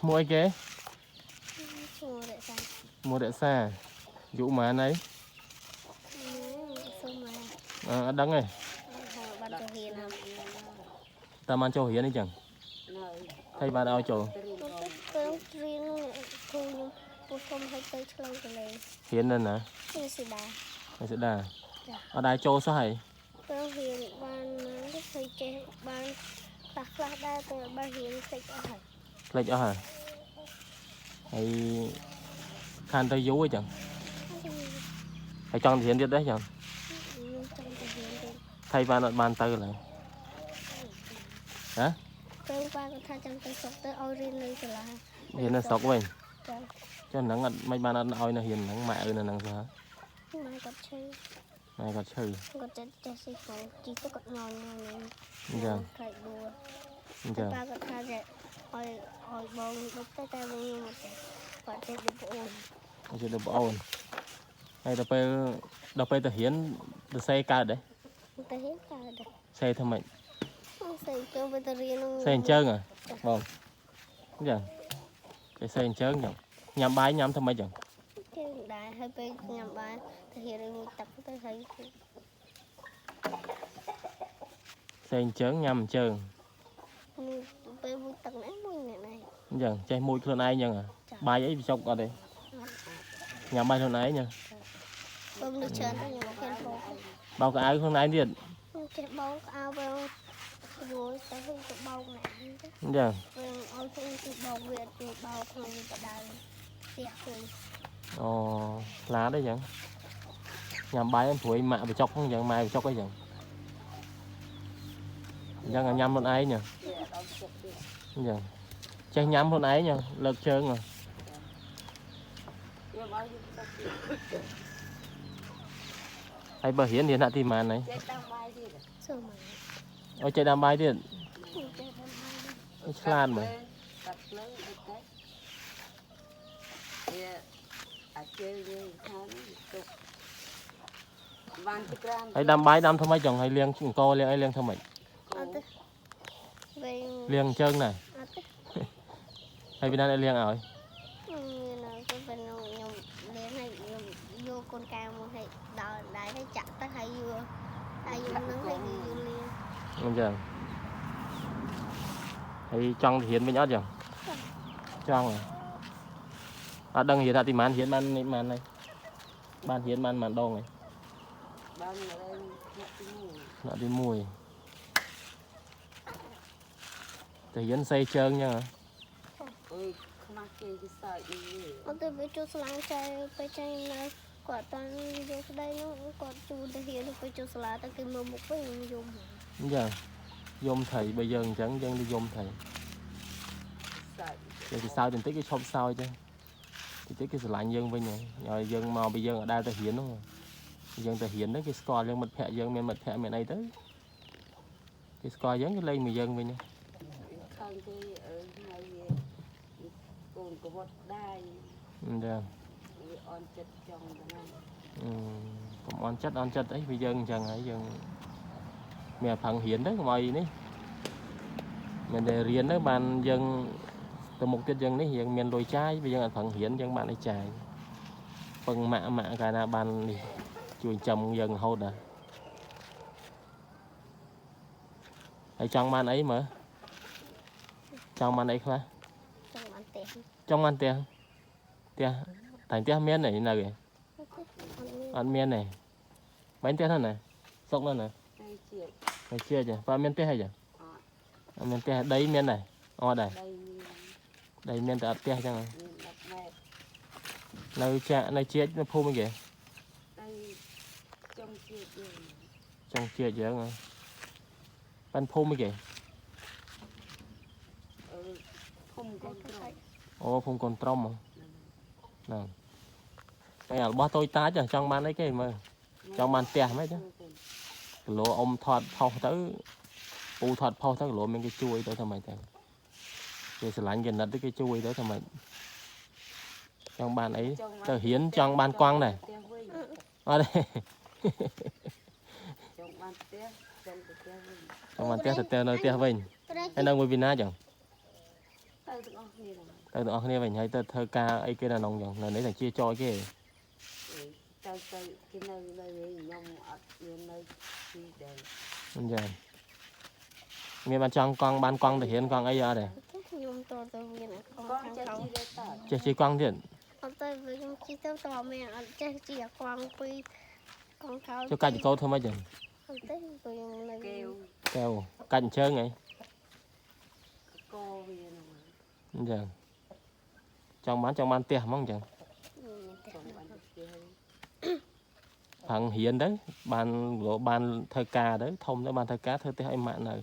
ឈ្មោះអីគេ ឈ្មោះរក្សា ឈ្មោះរក្សាអាយុប៉ុន្មានហើយ សុំមក អឺអត់ដឹងទេ ហើយបានទៅរៀនណា តាមបានចូលរៀនអីចឹង នៅ ថៃបានឲ្យចូល ទៅទៅរៀនគ្រូខ្ញុំពូសុំឲ្យទៅឆ្លងទលេ រៀននៅណា នេះស៊ីដា នៅសេដាអត់ដែរចូលសោះហើយ ទៅរៀនបានមកទៅចេះបានខ្លះខ្លះដែរទៅបានរៀនតិចអស់ហើយ ភ្លេចអស់ហើយហើយខានទៅយូរអីចឹងហើយចង់ទៅរៀនទៀតទេចឹង ខ្ញុំចង់ទៅរៀនទៅ ថៃបានអត់បានទៅឡើយហ៎ ទៅប៉ាគាត់ថាចង់ទៅស្រុកទៅឲ្យរៀននៅសាលា រៀននៅស្រុកវិញ ចា ចុះហ្នឹងអត់មិនបានអត់ឲ្យនៅរៀនហ្នឹងម៉ែឪនៅហ្នឹងសោះ ម៉ែគាត់ឈឺ ម៉ែគាត់ឈឺ គាត់ចេះចេះស៊ីកងជីទៅគាត់ងងងង អញ្ចឹង ខ្លាចបួ អញ្ចឹង ប៉ាគាត់ថាចេះឲ្យឲ្យបងដប់ទៅតែបងខ្ញុំអត់ចេះគាត់ចេះដប់អូន ជិះទៅប្អូនហើយដល់ពេលដល់ពេលទៅរៀនទៅសេកើតទេ ទៅរៀនកើតដែរ សេធ្វើម៉េច សេចូលទៅរៀន សេអញ្ចឹងហ៎បងអញ្ចឹងគេសេអញ្ចឹងចឹងញ៉ាំបាយញ៉ាំធ្វើម៉េចចឹង ជើងដែរហើយពេលញ៉ាំបាយទៅរៀនមួយទឹកទៅហើយ សេអញ្ចឹងញ៉ាំអញ្ចឹង មួយពេលមួយទឹកនេះមួយនេះនេះ អញ្ចឹងចេះមួយខ្លួនឯងចឹងហ៎បាយអីបញ្ចុកអត់ទេញ៉ាំបាយខ្លួនឯងចឹង បើមនុស្សច្រើនទៅខ្ញុំអត់ហ៊ានហូប បោកកៅអៅខ្លួនឯងទៀត ខ្ញុំចេះបោកអៅពេលរួយទៅទៅបោកណាទៅ អញ្ចឹង ពេលឲ្យគេទៅបោកវាទៅបោកក្នុងបដៅផ្ទះខ្លួន អូខ្លាតអីចឹងញ៉ាំបាយព្រួយម៉ាក់បញ្ចុកហ្នឹងចឹងម៉ែបញ្ចុកអីចឹងអញ្ចឹងញ៉ាំខ្លួនឯងចឹង ដល់ជុកទៀត អញ្ចឹងចេះញ៉ាំខ្លួនឯងចឹងលើកជើងហ៎ យកឲ្យយកទៅទៀត ហើយបើរៀនរៀនថ្នាក់ទីប៉ុន្មានហើយ ចេះតាមបាយទៀត សុំមក អូចេះដាំបាយទៀត ខ្ញុំចេះបានបាយ ឆ្លាតមើល កាត់ភ្លើងអីទៅវាអាជើងយើងខាងទុកបានទីក្រាន ហើយដាំបាយដាំធ្វើម៉េចចឹងហើយលាងអង្គលាងអីលាងធ្វើម៉េច អត់ទេវិញ លាងជើងដែរ អត់ទេ ហើយពីណាអ្នកលាងឲ្យ មានទៅពេលខ្ញុំលេងឲ្យខ្ញុំយកកូនកែមកឲ្យដល់ដៃឲ្យចាក់ទៅឲ្យយកហើយយកនឹងឲ្យយកលេង អញ្ចឹងហើយចង់រៀនវិញអត់ចឹងចង់ហ៎អត់ដឹងរៀនថាទីប៉ុន្មានរៀនបាននេះប៉ុន្មានហើយបានរៀនបានប៉ុន្មានដងហើយ បានឡើងថ្នាក់ទី1 ថ្នាក់ទី1តែរៀនសេជើងចឹងហ៎ អើយខ្មាស់គេគេសើចនេះ អត់ទៅវាជួស្លាងចែពេលចែនៅគាត់តាំងយកស្ដីនោះគាត់ជូនទៅហ៊ានទៅជួស្លាទៅគេមើលមុខវិញខ្ញុំយំ អញ្ចឹងយំត្រីបើយើងអញ្ចឹងយើងទៅយំត្រី សើច គេគេសើចបន្តិចគេឈប់សើចទៅតិចតិចគេស្រឡាញ់យើងវិញហើយឲ្យយើងមកពីយើងអត់ដែលទៅរៀននោះយើងទៅរៀនទៅគេស្គាល់យើងមិត្តភក្តិយើងមានមិត្តភក្តិមានអីទៅគេស្គាល់យើងគេលេងមួយយើងវិញ ខាងគេអើហើយវាកូនកវត្តដៃ អញ្ចឹង វាអន់ចិត្តចង់ទៅណា អឺកុំអន់ចិត្តអន់ចិត្តអីវាយើងអញ្ចឹងហើយយើងមានអាផឹងរៀនទៅកុំឲ្យនេះមិនដែលរៀនទៅបានយើងទៅមុខទៀតយើងនេះយើងមានលុយចាយវាយើងអត់ផឹងរៀនយើងបានអីចាយពឹងម៉ាក់ម៉ាក់កាលណាបាននេះជួយចិញ្ចឹមយើងរហូតដែរហើយចង់បានអីមើលចង់បានអីខ្លះ ចង់បានផ្ទះ ចង់បានផ្ទះផ្ទះតែផ្ទះមានអីនៅឯ អត់មាន អត់មានទេបាញ់ផ្ទះហ្នឹងណាសុកហ្នឹងណា ហើយជាតិ ហើយជាចាបើមានផ្ទះអីចា អត់ អត់មានផ្ទះដីមានដែរអត់ដែរ ដីមាន ដីមានតែអត់ផ្ទះចឹង មាន10ម៉ែត្រ នៅចាក់នៅជាតិនៅភូមិអីគេ ដីចុងជាតិយើង ចុងជាតិយើងហ៎ប៉ាន់ភូមិអីគេ អឺភូមិកូនក្រុម អូភូមិកូនត្រមហ៎ហ្នឹងហើយអារបស់តូចតាចចង់បានអីគេមើលចង់បានផ្ទះហ្មងចាគីឡូអ៊ំថតផុសទៅពូថតផុសទៅគីឡូមានគេជួយទៅធ្វើម៉េចទៅគេស្រឡាញ់គេណិតទៅគេជួយទៅធ្វើម៉េចចង់បានអីទៅរៀនចង់បានកង់ដែរ ផ្ទះវិញ អត់ទេ ចង់បានផ្ទះចង់ទៅផ្ទះវិញ ចង់បានផ្ទះទៅនៅផ្ទះវិញ ប្រេ ហើយនៅមួយពីណាចឹង ទៅទាំងអស់គ្នាហ្នឹង ទៅទាំងអស់គ្នាវិញហើយទៅធ្វើការអីគេនៅក្នុងចឹងនៅនេះតែជាចយគេ ទៅទៅគេនៅនៅខ្ញុំអត់មាននៅទីដែរ អញ្ចឹងមានបានចង់កង់បានកង់ទៅរៀនកង់អីអត់ទេ ខ្ញុំតទៅមានអាកង់ កង ខាងក្រោម ចេះជីដែរតើ ចេះជិះកង់ទៀត អត់ទៅវិញខ្ញុំជិះទៅតមានអត់ចេះជិះអាកង់ពីរកង់ខោ ចុះកាច់ចកោធ្វើម៉េចចឹង អត់ទេព្រោះខ្ញុំនៅ កែវ កែវកាច់អញ្ជើងហី កវាហ្នឹង អញ្ចឹងចង់បានចង់បានផ្ទះហ្មងអញ្ចឹង មានតែ ចង់បានផ្ទះ ផឹងរៀនទៅបានបានធ្វើការទៅធំទៅបានធ្វើការធ្វើផ្ទះឲ្យម៉ាក់នៅ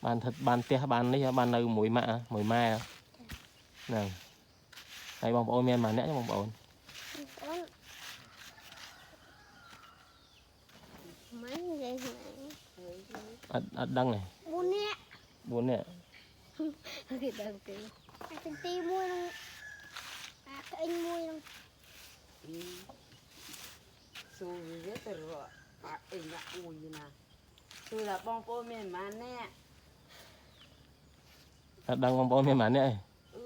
បានធ្វើបានផ្ទះបាននេះបាននៅមួយម៉ាក់មួយម៉ែហ្នឹងហើយបងប្អូនមានម៉ាអ្នកទេបងប្អូន អូនមិននិយាយ អត់អត់ដឹងទេ 4នាក់ 4នាក់ គេដឹងទេអាចន្ទីមួយនឹងអាក្អិញមួយនឹង ស៊ូវាទៅរកអត់អីណាអ៊ូយណាស៊ូថាបងប្អូនមានប៉ុន្មានអ្នក អត់ដឹងបងប្អូនមានម៉ាអ្នកទេ អឺ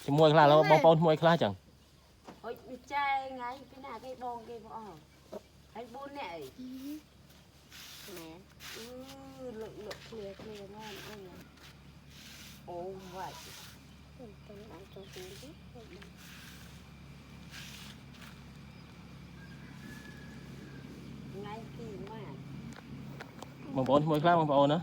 ជាមួយខ្លះឡើយបងប្អូនជាមួយខ្លះចឹង ហុចវាចែថ្ងៃពីណាគេបងគេបងអស់ហើយ4នាក់អី ណែ អឺលុកលុកឃ្លាឃ្លាណាអូនអូវ៉ាច់ ទៅបានចូលទីនេះ ថ្ងៃទីម៉ា បងប្អូនជាមួយខ្លះបងប្អូនណា